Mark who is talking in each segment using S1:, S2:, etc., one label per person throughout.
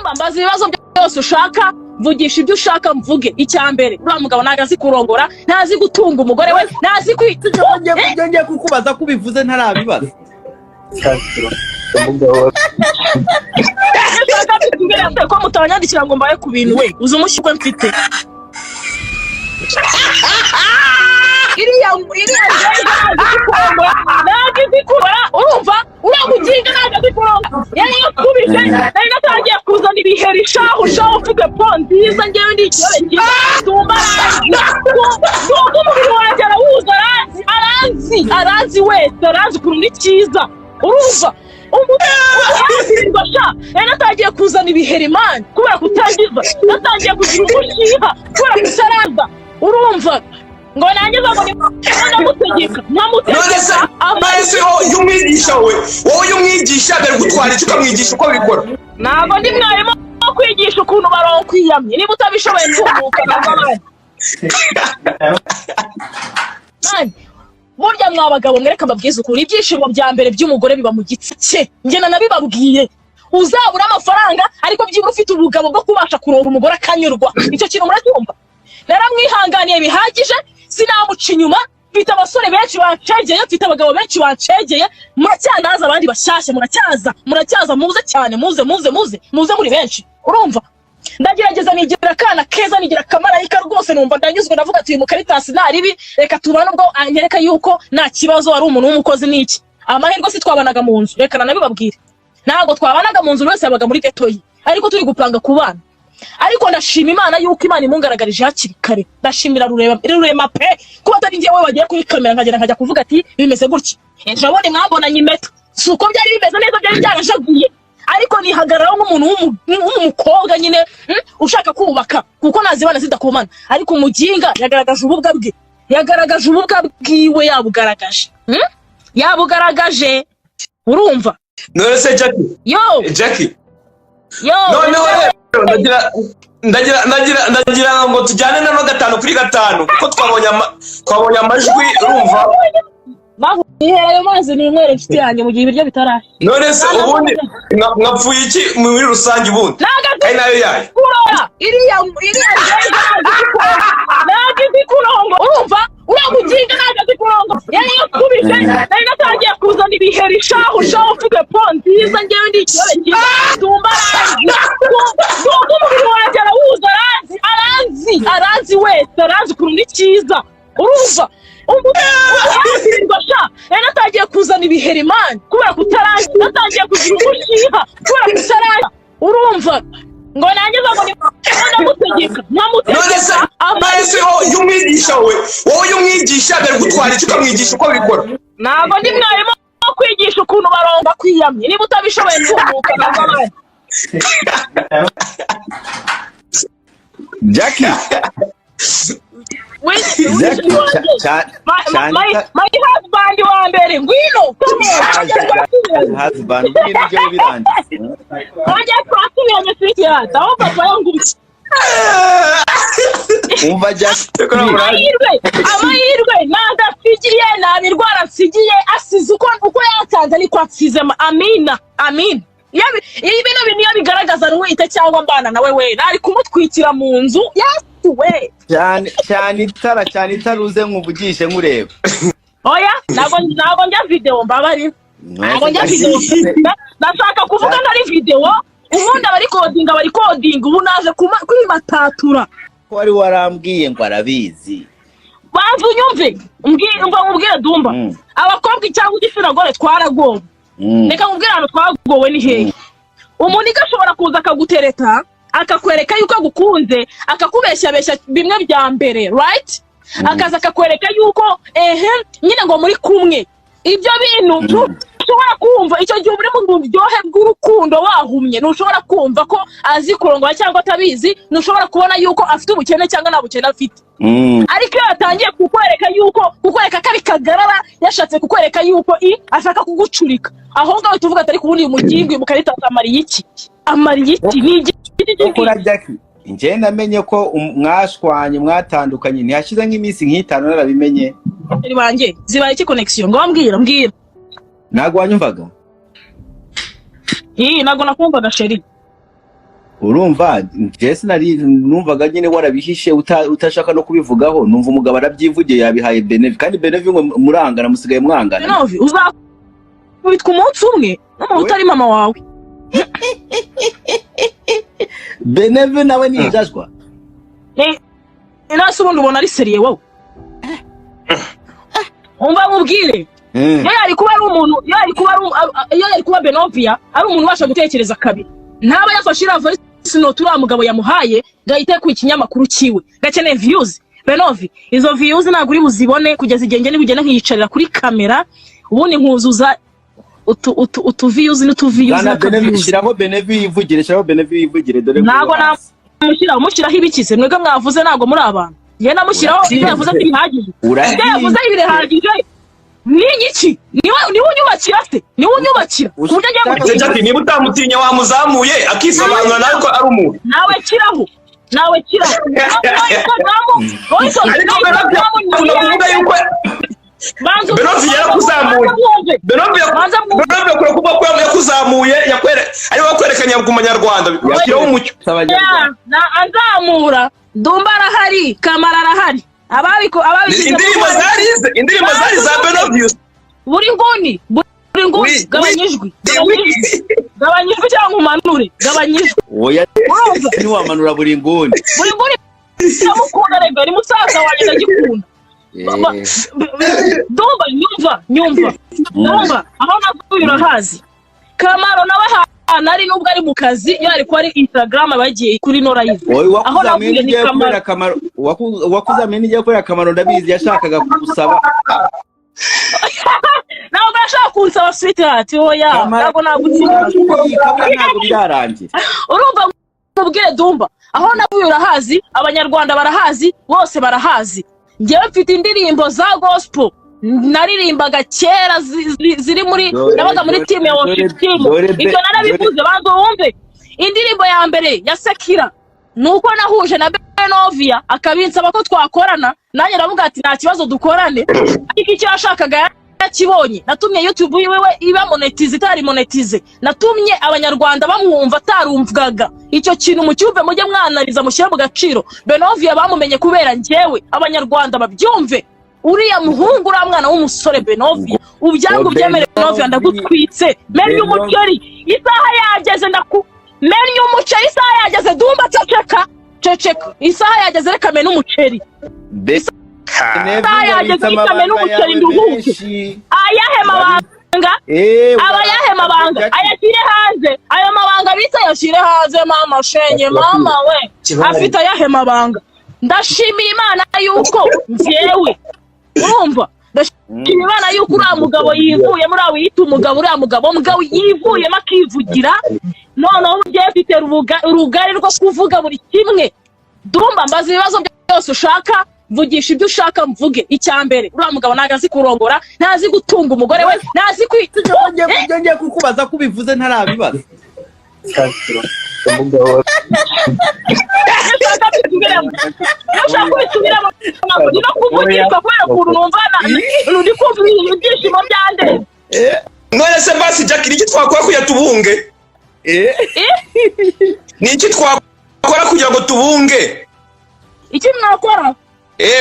S1: Dumba, mbaza ibibazo byose ushaka, mvugisha ibyo ushaka mvuge. Icya mbere, uriya mugabo ntabwo azi kurongora, ntazi gutunga umugore we, ntazi kwita.
S2: Ibyo ngiye kukubaza ko ubivuze ntarabibaza.
S3: Umugabo.
S1: Ko mutabanyandikira ngo mbaye ku bintu, we uzi umushyukwe mfite. Iriya ntabwo izi kurongora, ntabwo izi kurora. Urumva, uriya muginga ntabwo azi kurongora. Yari yakubise, nari natangiye kuzana ibiheri. Shahu shahu, mfite po nziza, ngewe ndi ikibazo cyiza. Tumba aranzi, Tumba umubiri wanjye arawuzi, aranzi, aranzi, aranzi wese, aranzi ukuntu ni cyiza. Urumva, umuhambirwa sha, yari natangiye kuzana ibiheri man kubera kutangiza, natangiye kugira umushiha kubera kutaraza. Urumva, ngo nangiza ngo ndamutegeka.
S4: None se
S1: nkamutegeka.
S4: None se wowe iyo umwigisha, wowe iyo umwigisha dore gutwara icyo ukamwigisha uko bikora?
S1: Ntabwo ndi mwarimu wo kwigisha ukuntu baronkwiyamye. Niba utabishoboye, tumuka ntabwo abandi. Man, burya mwa bagabo mwereka mbabwize ukuri, ibyishimo bya mbere by'umugore biba mu gitsi cye. Njye nanabibabwiye, uzabura amafaranga ariko byibura ufite ubugabo bwo kubasha kuronga umugore akanyurwa. Icyo kintu muracyumva? Naramwihanganiye bihagije, sinamuca inyuma. Mfite abasore benshi bancegeye, mfite abagabo benshi bancegeye. Muracyanaza abandi bashyashya, muracyaza, muracyaza, muze cyane, muze, muze, muze, muze muri benshi. Urumva, ndagerageza nigira akana keza, nigira akamarayika rwose, numva ndanyuzwe. Ndavuga ati: "Uyu mukaritasi nta ribi, reka tubane." Ubwo anyereka yuko nta kibazo, ari umuntu w'umukozi n'iki. Amahirwe si twabanaga mu nzu, reka nanabibabwire, ntabwo twabanaga mu nzu, buri wese yabaga muri ghetto ye, ariko turi gupanga kubana. Ariko ndashima Imana yuko Imana imungaragarije hakiri kare. Ndashimira Rurema, Rurema pe, kuba atari njyewe wagiye kuri kamera nkagenda nkajya kuvuga ati bimeze gutya. Ejo bundi mwambonanye impeta, si uko byari bimeze neza, byari byarajaguye, ariko nihagararaho nk'umuntu w'umukobwa nyine, ushaka kubaka, kuko nazibana zidakomana. Ariko umuginga yagaragaje ububwa bwe, yagaragaje ububwa bwiwe, yabugaragaje, Yabugaragaje, urumva?
S4: None se Jackie?
S1: Yo.
S4: Jackie.
S1: Yo.
S4: Noneho rero ndagira ngo tujyane na 5 kuri 5, kuko twabonye amajwi, urumva?
S1: Bahera ayo mazi ninywere, inshuti yanjye, mu gihe ibiryo bitarashya.
S4: None se ubundi mwapfuye iki muri rusange ubundi?
S1: Ntabwo
S4: Ari nayo yayo.
S1: Kurora iriya ntabwo izi kurora, ntabwo izi kurongo. Urumva, uriya muginga ntabwo azi kurongo. Yari yakubise, nari natangiye kuzana ibiheri. Shahu shahu, mfite po nziza, ngewe ndi ikibazo cyiza. Tumba aranzi, Tumba umubiri wanjye arawuzi, aranzi, aranzi, aranzi wese, aranzi ukuntu ni cyiza. Urumva, umuhambirwa sha, yari natangiye kuzana ibiheri man kubera kutarangiza, natangiye kugira umushiha kubera kutarangiza. Urumva, ngo nangiza ngo ndamutegeka.
S4: None se
S1: nkamutegeka.
S4: None se wowe iyo umwigisha, wowe iyo umwigisha dore gutwara icyo ukamwigisha uko bikora?
S1: Ntabwo ndi mwarimu wo kwigisha ukuntu baronga kwiyamye. Niba utabishoboye, tumuka ntabwo abandi.
S2: Jackie. Jackie.
S1: My husband wa mbere, ngwino, come on.
S2: Husband, ubwo ibyo birangiye.
S1: Wanjye twasubiranye, sweetheart, aho papa yanguye.
S2: Umva Jackie.
S1: Amahirwe, amahirwe ntabwo asigiye, nta mirwara nsigiye, asize uko yansanze niko ansize. Amina, amina. Iyo bino bintu iyo bigaragaza ntwite cyangwa mbana nawe, we nari kumutwikira mu nzu, yesu we.
S2: Cyane cyane, itara cyane, itara, uze nkuvugishe nkureba.
S1: Oya, ntabwo njya video, mbabarira, ntabwo njya video. Ndashaka kuvuga ntari video. Ubundi abarikodinga barikodinga, ubu naje kwimatatura.
S2: Ko wari warambwiye ngo arabizi?
S1: Banza unyumve, umva nkubwire, Dumba. Abakobwa cyangwa igitsina gore twaragowe. Reka nkubwire ahantu twagowe ni hehe. Umuntu ashobora kuza akagutereta, akakwereka yuko agukunze, akakubeshyabeshya bimwe bya mbere, right? Akaza akakwereka yuko ehe nyine ngo muri kumwe. Ibyo bintu ntushobora kumva icyo gihe uri mu buryohe bw'urukundo, wahumye, ntushobora kumva ko azi kurongora cyangwa atabizi, ntushobora kubona yuko afite ubukene cyangwa nta bukene afite. Ariko iyo yatangiye kukwereka yuko, kukwereka ko ari kagarara, yashatse kukwereka yuko i ashaka kugucurika, aho ngaho uhita uvuga ati: "Ariko ubundi uyu mugingo, uyu mukaritasi amariye iki? Amariye iki?" Ni igiti.
S2: Kora Jackie, njye namenye ko mwashwanye, mwatandukanye, ntihashize nk'iminsi nk'itanu narabimenye.
S1: Banjye zibaye iki connection? Ngo mbwira, mbwira.
S2: Ntabwo wanyumvaga?
S1: Iyi ntabwo nakumvaga, chéri.
S2: Urumva, njye sinari numvaga nyine warabihishe, utashaka no kubivugaho. Numva umugabo arabyivugiye, yabihaye Benevi, kandi Benevi ngo murangana, musigaye mwangana.
S1: Benovi uzakubitwa umunsi umwe n'umuntu utari mama wawe.
S2: Benevi nawe ni injajwa.
S1: Nase ubundi ubona ari sérieux wowe? Umva nkubwire, iyo yari kuba ari umuntu, iyo yari kuba ari iyo yari kuba Benovia ari umuntu ubasha gutekereza kabiri, ntaba yafashe iriya voice note uriya mugabo yamuhaye ngo ayite ku ikinyamakuru cyiwe gakeneye views. Benovi, izo views ntabwo uri buzibone kugeza igihe njye nibugenda nkiyicarira kuri kamera, ubundi nkuzuza utu views n'utu views
S2: Bwana Benevi,
S1: n'aka views.
S2: Shyiraho Benevi yivugire, shyiraho Benevi yivugire, dore
S1: Ntabwo
S2: nguyu hasi.
S1: namushyiraho. Mushyiraho ibikize? Mwebwe mwavuze ntabwo muri abantu. Njye namushyiraho ibyo yavuze ntibihagije. Ibyo yavuze birahagije ni iki? Niwe unyubakira se? Niwe unyubakira ku buryo agiye
S4: Ese
S1: gutinya?
S4: Jackie, niba utamutinya wamuzamuye akisobanura nawe ko ari umuntu.
S1: Nawe kiraho, nawe kiraho. Wowe Instagram, wowe
S4: Ariko
S1: Instagram
S4: Benovia
S1: ni
S4: akunda kuvuga
S1: iyanjye.
S4: yuko
S1: Banza
S4: Benovia yarakuzamuye.
S1: mwumve.
S4: Benovia
S1: Banza mwumve.
S4: Benovia akunda kuvuga ko yakuzamuye, ariwe wakwerekanye ku Manyarwanda, ashyiraho umucyo.
S2: Abanyarwanda.
S1: Na azamura Dumba arahari, Kamara arahari, ababiko ababigize.
S4: Indirimbo zarize, indirimbo zari za Benovia.
S1: Buri nguni, buri nguni. Gabanya ijwi, gabanya ijwi, gabanya ijwi cyangwa umanure, gabanya ijwi.
S2: Oya.
S1: Urumva?
S2: Ntiwamanura buri nguni.
S1: Buri nguni ndamukunda rega, ni musaza wanjye, ndagikunda. Dumba, nyumva, nyumva, nyumva, aho navuye urahazi. Kamaro nawe ahantu ari, nubwo ari mu kazi, iyo ari kuba ari Instagram bagiye kuri no live.
S2: Wowe
S1: Aho
S2: wakuzamuye
S1: navuye ni
S2: n'igiye
S1: Kamaro.
S2: kubera Kamaro. Wakuzamuye n'igiye kubera Kamaro, ndabizi, yashakaga kugusaba.
S1: Ntabwo ashaka kunsaba, sweetheart, oya.
S2: Kamaro.
S1: Ntabwo nagutsinda.
S2: Kabura ntabwo birarangira.
S1: Urumva, mubwire Dumba, aho navuye urahazi, Abanyarwanda barahazi, bose barahazi. Njyewe mfite indirimbo za gospel naririmbaga kera ziri muri nabaga muri team ya worship team. Ibyo narabivuze, banza wumve. Indirimbo ya mbere ya secular ni uko nahuje na Benovia akabinsaba ko twakorana, nanjye ndavuga ati nta kibazo, dukorane. Ariko icyo yashakaga yakibonye. Natumye YouTube yiwe iba monetize itari monetize, natumye Abanyarwanda bamwumva atarumvwaga. Icyo kintu mucyumve, mujye mwanariza, mushyire mu gaciro. Benovia bamumenye kubera njyewe, Abanyarwanda babyumve. Uriya muhungu, uriya mwana w'umusore Benovia, ubyangu
S2: Ngo
S1: byemere. Benovia, ndagutwitse, mennye umuceri, isaha yageze. Ndaku mennye umuceri, isaha yageze. Dumba, ceceka, ceceka, isaha yageze, reka mene umuceri. Isaha yageze, reka mene umuceri nduhuke.
S2: Benshi.
S1: Ayahe mabanga? Aba ayahe mabanga? Ayashyire hanze ayo mabanga bita, ayashyire hanze. Mama shenye, mama we, afite ayahe mabanga? Ndashimira Imana yuko njyewe, urumva, ndashimira Imana yuko uriya mugabo yivuyemo, uriya wiyita umugabo, uriya mugabo mugabo yivuyemo akivugira. Noneho ugiye mfite urugari rwo kuvuga buri kimwe. Dumba, mbaza ibibazo byose ushaka, mvugisha ibyo ushaka mvuge. Icya mbere, uriya mugabo ntabwo azi kurongora, ntazi gutunga umugore we, ntazi kwi
S2: Ngiye ngiye kukubaza ko ubivuze ntarabibaza.
S1: Nushaka mbisubiremo, nushaka ubisubiremo. Ntabwo ndi no kuvugishwa kubera ukuntu numva ndi kumva ibyishimo byandenze.
S4: None se basi Jack, ni iki twakora kugira tubunge? Ni iki twakora kugira ngo tubunge?
S1: Iki mwakora?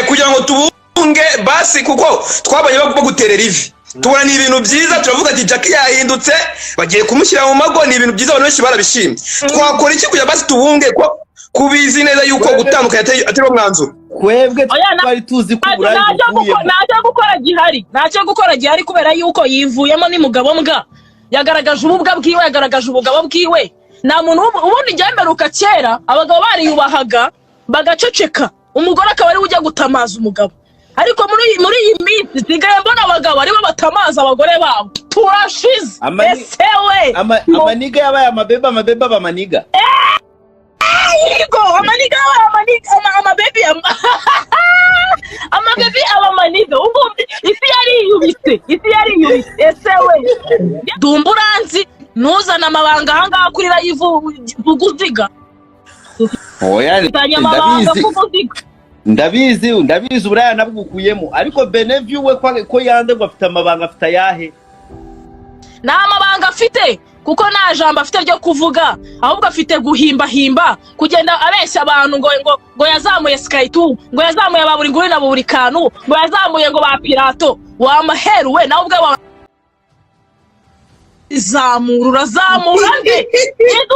S4: Kugira ngo tubunge basi, kuko twabonye baguterera ivi, tubona ni ibintu byiza, turavuga ati Jack yahindutse, bagiye kumushyira mu mago, ni ibintu byiza, abantu benshi barabishimye. Twakora iki kugira basi tubunge, ko kubizi neza yuko gutandukanya atari wo mwanzuro?
S2: Twebwe
S1: Oya,
S2: twari tuzi ko uburaya buvuyemo.
S1: Ntacyo gukora gihari, ntacyo gukora gihari, kubera yuko yivuyemo. Ni mugabo mbwa, yagaragaje ububwa bwiwe, yagaragaje ubugabo bwiwe. Nta muntu ubundi njya mperuka kera abagabo bariyubahaga bagaceceka, umugore akaba ariwe ujya gutamaza umugabo. Ariko muri iyi minsi nsigaye mbona abagabo aribo batamaza abagore babo. Turashize. Ese we!
S2: Amaniga yabaye amabeba, amabeba aba amaniga.
S1: Yego, amaniga yabaye amaniga, amabebi, amabebi aba amaniga. Ubu isi yariyubitse, isi yariyubitse. Ese we Dumba, uranzi, ntuzane amabanga ahangaha kuri live, vuga uziga.
S2: Oya.
S1: Uzanye amabanga.
S2: Ndabizi.
S1: Vuga uziga.
S2: Ndabizi, ndabizi, uburaya nabwukuyemo. Ariko Benevi we ko yanze ngo afite amabanga, afite ayahe?
S1: Nta mabanga afite, kuko nta jambo afite ryo kuvuga, ahubwo afite guhimbahimba, kugenda abeshya abantu ngo yazamuye Sky2, ngo yazamuye ba buri nguni na buri kantu, ngo yazamuye ngo ba Pirato. Wamaheru we, nawe ubwawe zamura, urazamura nde? Ninde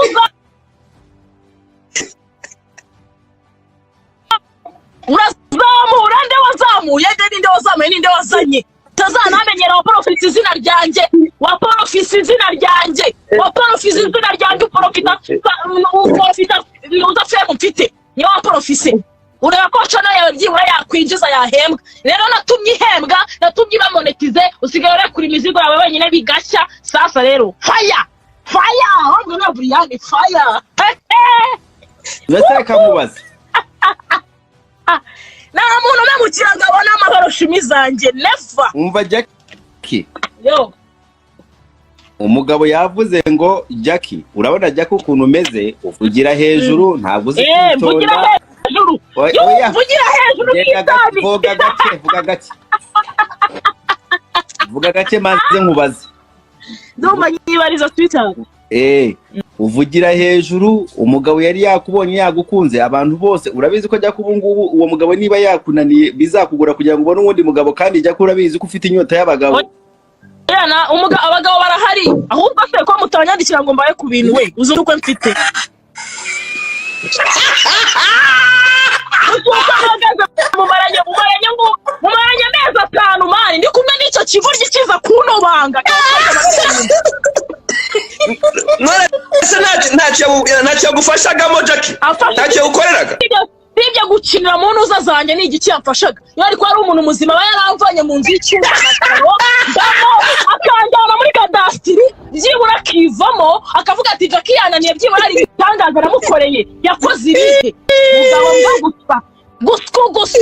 S1: urazamura nde? Wazamuye nde? Ninde wazamuye? Ninde wazanye? Utazanamenyera. Waporofise izina ryanjye, waporofise izina ryanjye, waporofise izina ryanjye, uporofita, uporofita uza fame mfite niyo waporofise. Ureba ko channel yawe byibura yakwinjiza, yahembwa. Rero natumye ihembwa, natumye ibamonetize, usigaye urekura imizigo yawe wenyine bigashya. Sasa rero faya faya, ahubwo na Buriyani faya.
S2: Mbese reka nkubaze.
S1: Nta muntu umemukira ngo abone amahoro, shimi zanjye, never.
S2: Umva Jackie.
S1: Yo.
S2: Umugabo yavuze ngo Jackie, urabona Jackie ukuntu umeze, uvugira hejuru, ntabwo uzi
S1: Mvugira
S2: kwitonda.
S1: hejuru.
S2: Oya,
S1: Yo.
S2: oya.
S1: Mvugira hejuru.
S2: Genda gake.
S1: Nk'itabi.
S2: Vuga gake, vuga gake, vuga gake, maze nkubaze.
S1: Ndumva, nyibariza Twitter.
S2: Uvugira hejuru, umugabo yari yakubonye, yagukunze, abantu bose urabizi ko ajya kuba ngubu uwo mugabo niba yakunaniye bizakugura kugira ngo ubone uwundi mugabo, kandi jya urabizi ko ufite inyota y'abagabo.
S1: Oya, na abagabo barahari. Ahubwo se ko mutanyandikira ngo mbaye ku bintu? We uzi uko mfite, uzi uko mpagaze. Mumaranye amezi 5, man, ndi kumwe n'icyo kigoryi kiza kunobanga.
S4: None se ntacyo yagufashagamo, Jackie?
S1: Afasha.
S4: Ntacyo yagukoreraga?
S1: Sibyo, gukinira mu ntuza zanjye ni igiki yamfashaga? Iyo ariko ari umuntu muzima, aba yaramvanye mu nzu y'icyumba na salo ndamo, akanjyana muri kadasitiri, byibura akivamo akavuga ati: "Jackie yananiye, byibura hari ibitangaza namukoreye." Yakoze ibihe? Mugabo mbwa gusa, gusku gusku.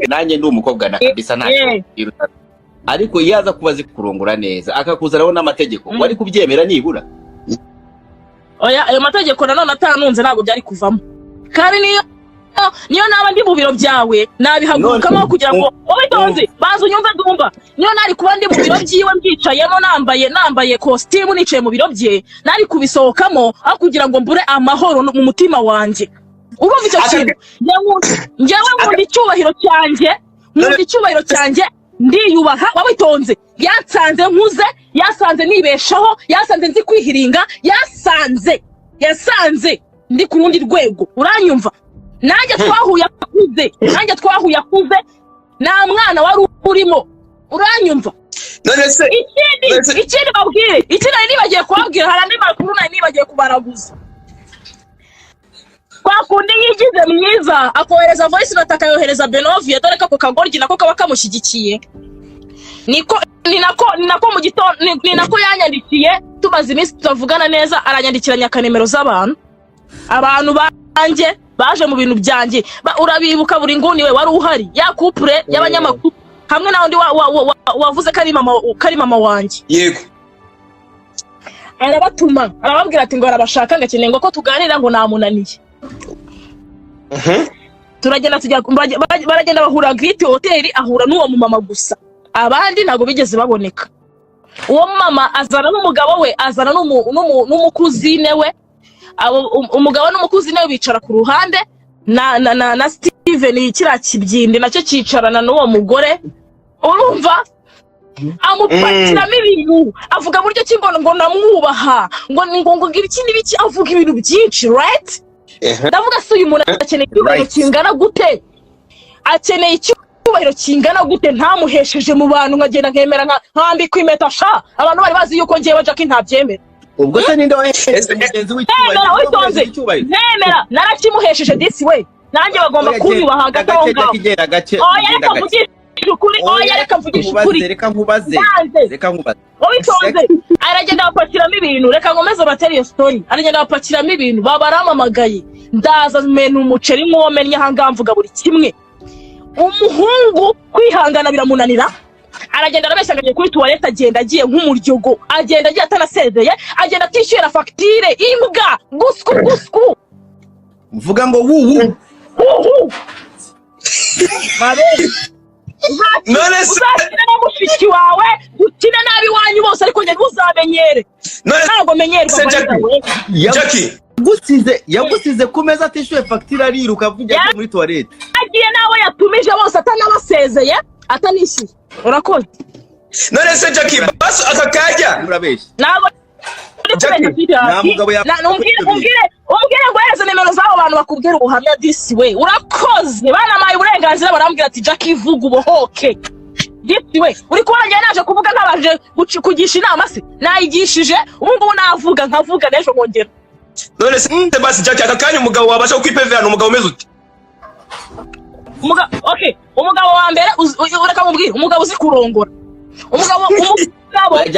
S2: Nanjye ndi umukobwa na kabisa ntacyo iruta. Ariko iyo aza kuba azi kurongora neza, akakuzanaho n'amategeko, wari kubyemera nibura?
S1: Oya, ayo mategeko nanone atanunze ntabwo byari kuvamo. Kandi niyo naba ndi mu biro byawe nabihagurukamo kugira ngo wowe tonzi banza unyumve. Ndumva niyo nari kuba ndi mu biro byiwe, mbyicayemo, nambaye kositimu, nicaye mu biro bye, nari kubisohokamo aho kugira ngo mbure amahoro mu mutima wanjye. Urumva icyo kintu? Njyewe nkunda icyubahiro cyanjye, nkunda icyubahiro cyanjye, ndiyubaha. Wabitonze, yasanze nkuze, yasanze nibeshaho, yasanze nzi kwihiringa, yasanze ndi ku rundi rwego. Uranyumva? Nanjye twahuye akuze, nanjye twahuye akuze, nta mwana wari urimo. Uranyumva?
S4: None se
S1: Ikindi, ikindi babwire, ikindi nari nibagiye kubabwira, hari andi makuru nari nibagiye kubaraguza. Kwa kundi yigize mwiza, akohereza voice note, akayohereza Benovia, dore ko ako kagoryi nako kaba kamushyigikiye. Niko ni nako mu gitondo ni nako yanyandikiye, tumaze iminsi tutavugana neza, aranyandikira nyaka nimero z'abantu, abantu banjye baje mu bintu byanjye. Urabibuka buri nguni, we wari uhari, ya couple y'abanyamakuru hamwe na undi wavuze ko ari mama wanjye.
S4: Yego.
S1: Arabatuma, arababwira ati ngo arabashaka, ngo akeneye ngo ko tuganira, ngo namunaniye. Turagenda tujya, baragenda bahura Giriti Hoteli, ahura n'uwo mumama gusa, abandi ntabwo bigeze baboneka. Uwo mumama azana n'umugabo we, azana n'umukuzine we. Umugabo n'umukuzine we bicara ku ruhande na Steven, kiriya kibyindi nacyo cyicarana n'uwo mugore. Urumva, amupakiramo ibintu, avuga buryo ki ngo namwubaha, ngo ibiki n'ibiki, avuga ibintu byinshi, right? Ndavuga se uyu muntu akeneye icyubahiro kingana gute? Akeneye icyubahiro kingana gute ntamuhesheje mu bantu, nkagenda nkemera nkambikwa impeta sha? Abantu bari bazi yuko ngewe Jackie ntabyemera.
S2: Ubwo se ninde wahereje mugenzi w'icyubahiro?
S1: Nemera witonze.
S2: Icyubahiro.
S1: Nemera, narakimuhesheje disi we, nanjye bagomba
S2: Oya,
S1: kunyubaha hagati aho
S2: gake,
S1: ngaho.
S2: Jackie, genda gake.
S1: Oya,
S2: genda
S1: reka
S2: gake.
S1: mvugishe ukuri. Oya, reka mvugishe
S2: nkubaze,
S1: ukuri.
S2: Reka nkubaze.
S1: Ndanze.
S2: Reka nkubaze.
S1: Witonze, aragenda bapakiramo ibintu. Reka nkomeze batere iyo story. Aragenda bapakiramo ibintu, baba baramamagaye, ndaza mena umuceri nk'uwo mennye ahangaha, mvuga buri kimwe. Umuhungu kwihangana biramunanira, aragenda arabeshya ngo agiye kuri toilette, agenda agiye nk'umuryogo, agenda agiye atanasezeye, agenda atishyuye na fagitire. Imbwa, gusku gusku.
S2: Mvuga ngo wuwu.
S1: Uhu. Mabere.
S4: None se
S1: Uzakine na mushiki wawe, ukine nabi iwanyu bose, ariko njye ntuzamenyere.
S4: None
S1: Ntabwo menyerwa.
S4: se Jackie, Jackie,
S2: Yagusize ku meza atishyuye fagitire, ariruka avuga agiye muri toilette.
S1: Yagiye n'abo yatumije bose atanabasezeye, atanishyuye. Urakoze.
S4: None se Jackie, basi aka kajya
S2: Murabeshya.
S1: Ntabwo.
S4: Jackie,
S2: nta mugabo
S1: Umbwire ngo hereze nimero z'abo bantu bakubwira ubuhamya. Disi we, urakoze. Banamaye uburenganzira, barambwira ati: "Jackie, vuga ubohoke." Disi we, uri kubona njyewe naje kuvuga ntabanje kugisha inama se? Nayigishije, ubu ngubu navuga nkavuga n'ejo nkongera.
S4: None se basi Jackie, aka kanya umugabo wabasha kukwipevera ni umugabo umeze ute?
S1: Okay, umugabo wa mbere reka mubwire: umugabo uzi kurongora, umugabo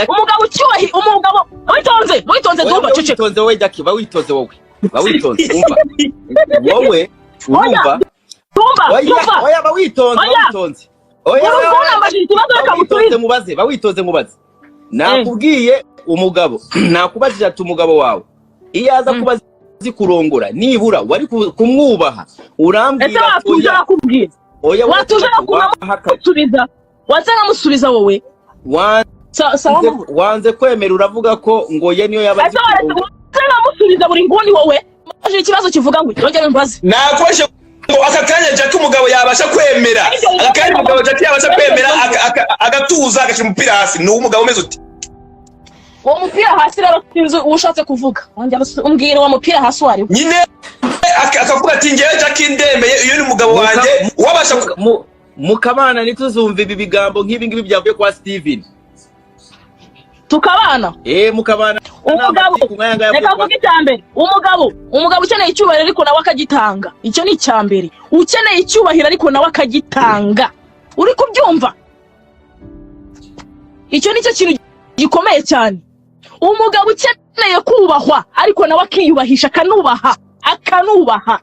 S1: umugabo ucyubahi, umugabo witonze, witonze.
S2: Wowe.
S1: Dumba, ceceka.
S2: Witonze wowe Jackie, ba witonze wowe, ba witonze. Umva wowe, urumva?
S1: Dumba.
S2: Oya.
S1: Dumba.
S2: Oya, ba witonze, ba
S1: Oya.
S2: witonze. Oya.
S1: Urumva,
S2: Oya.
S1: unambajije ikibazo,
S2: Ba
S1: reka
S2: witonze.
S1: musubize.
S2: Mubaze, ba witonze mubaze. Nakubwiye umugabo, nakubajije ati umugabo wawe iyo aza kuba azi kurongora, nibura wari kumwubaha.
S1: Ese
S2: Urambwira ati
S1: watuje?
S2: Oya.
S1: Nakubwira.
S2: Oya.
S1: Watuje?
S2: Wahakanye.
S1: Musubiza, waza nkamusubiza wowe. Sawa.
S2: Wanze kwemera, uravuga ko ngo ye niyo yaba azi
S1: Ese waretse
S2: kurongora.
S1: Waza nkamusubiza buri nguni wowe? Mbajije ikibazo kivuga ngo yongere mbaze.
S4: Nakubajije ngo aka kanya Jackie, umugabo yabasha kwemera, aka kanya umugabo Jackie yabasha kwemera agatuza, agashyira umupira hasi, ni umugabo umeze ute?
S1: Uwo mupira hasi rero sinzi uwo ushatse kuvuga. Wongera umbwire uwo mupira hasi uwo ari we.
S4: Nyine akavuga ati: "Ngewe Jackie ndemeye, uyu ni umugabo wanjye wabasha
S2: Mukabana, ntituzumve ibi bigambo nk'ibi ngibi byavuye kwa Steven.
S1: Tukabana.
S2: Eh, mukabana.
S1: Umugabo
S2: N'amatiku nk'aya ngaya
S1: reka
S2: avuye kwa
S1: mvuge icya mbere: umugabo ukeneye icyubahiro ariko nawe akagitanga. Icyo ni icya mbere. Ukeneye icyubahiro ariko nawe akagitanga, uri kubyumva? Icyo ni cyo kintu gikomeye cyane. Umugabo ukeneye kubahwa ariko nawe akiyubahisha, akanubaha, akanubaha.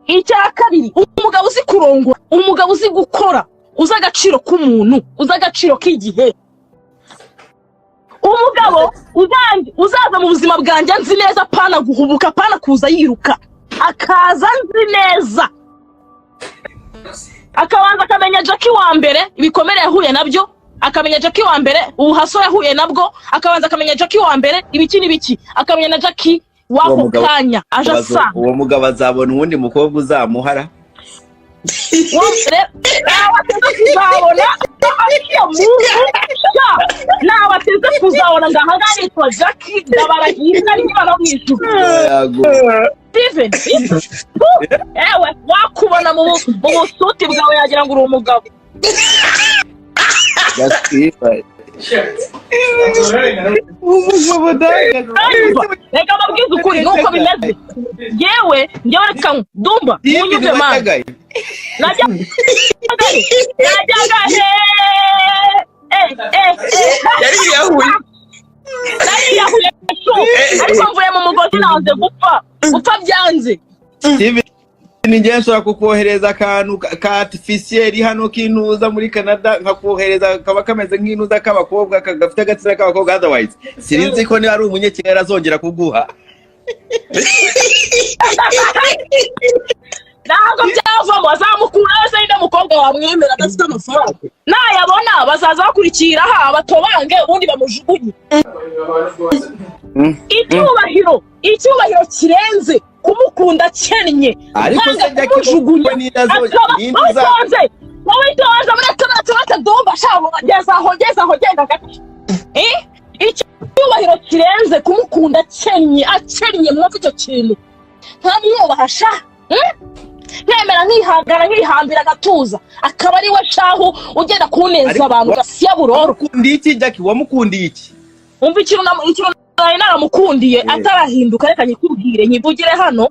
S1: Icya kabiri, umugabo uzi kurongora, umugabo uzi gukora, uzi agaciro k'umuntu, uzi agaciro k'igihe. Umugabo uzaza mu buzima bwanjye nzi neza, apana guhubuka, apana kuza yiruka, akaza nzi neza, akabanza akamenya Jackie wa mbere, ibikomere yahuye nabyo, akamenya Jackie wa mbere, ubuhaso yahuye nabwo, akabanza akamenya Jackie wa mbere ibiki n'ibiki, akamenya na Jackie w'ako
S2: Uwo mugabo
S1: kanya aje asanga.
S2: Uwo mugabo azabona uwundi mukobwa uzamuhara.
S1: Nawe ateze kuzabona iyo muntu sha, nawe ateze kuzabona ngo ahangaha nitwa Jackie, ndabarahiye izina ry'Imana mu ijuru.
S2: Yago.
S1: Steven, ewe wakubona mu busuti bwawe yagira ngo uri umugabo.
S2: Gaskipa. Umugabo daga.
S1: Urumva? Reka mbabwize ukuri nuko bimeze. Yewe ngewe, reka dumba
S2: Steven
S1: munyumve man.
S2: wajyagaye.
S1: Najyaga he eh eh eh.
S4: Yari yiyahuye.
S1: Nariyahuye tu, ariko mvuye mu mugozi, nanze gupfa, gupfa byanze.
S2: Steven, njye nshobora kukohereza akantu ka artificiel hano k'intuza muri Canada, nkakohereza kaba kameze nk'intuza k'abakobwa, gafite agatsina k'abakobwa. Otherwise sinzi ko niba ari umunyekigali azongera kuguha.
S1: Ntabwo byavamo, azamukura se nyine? Mukobwa wamwemera adafite amafaranga? Nayabona bazaza bakurikira aha batobange, ubundi bamujugunye. Icyubahiro kirenze kumukunda akennye,
S2: Ariko
S1: kwanga
S2: se Jackie,
S1: kumujugunya
S2: wowe ninde
S1: akaba
S2: ninde
S1: witonze, wowe witonze, muretse, muretse, muretse. Ndumva shaka, geza aho, geza aho, genda gake. Eh? Icyubahiro kirenze kumukunda akennye, akennye, mwumve icyo kintu, nkamwubaha sha. Nkemera, nkihangana, nkihambira agatuza, akaba ari we shahu ugenda kuneza
S2: Ariko
S1: abantu gasiya buroro.
S2: Wamukundiye iki, Jackie? Wamukundiye iki?
S1: Umva, ikintu nari naramukundiye atarahinduka, reka nyikubwire, nkivugire hano.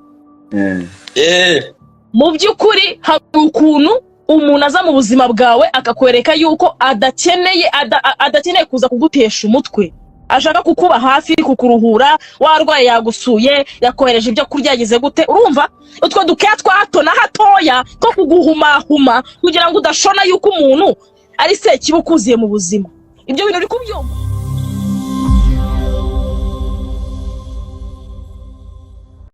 S1: Mu by'ukuri hari ukuntu umuntu aza mu buzima bwawe akakwereka yuko adakeneye kuza kugutesha umutwe, ashaka kukuba hafi, kukuruhura. Warwaye yagusuye, yakohereje ibyo kurya, yagize gute. Urumva, utwo dukeya twa hato na hatoya two kuguhumahuma kugira ngo udashona yuko umuntu ari sekibi ukuziye mu buzima. Ibyo bintu uri kubyumva?